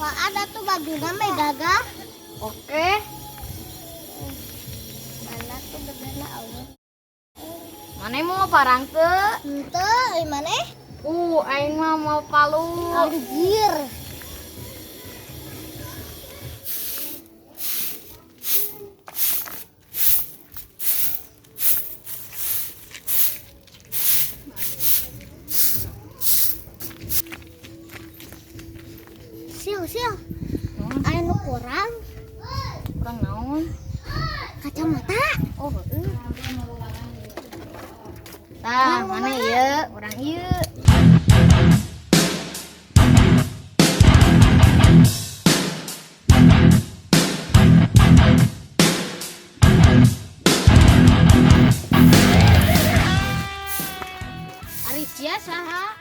Wah, ada tuh bajuna mah gagah. Oke. Mana tuh bedana awet. Mana mau parang teu? Henteu, euy maneh? Aing mah mau palu. Anjir. Sil, sil. Aya nu kurang. Kurang naon? Kacamata. Oh, heeh. Tah, mana ieu? Urang ieu. Ari sia saha?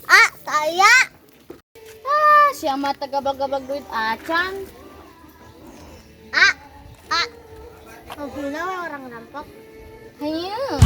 Ah, saya. Ah, sia mah teu gabag-gabag duit acan. Ah, ah. Mobilnya we orang rampok. Hayu.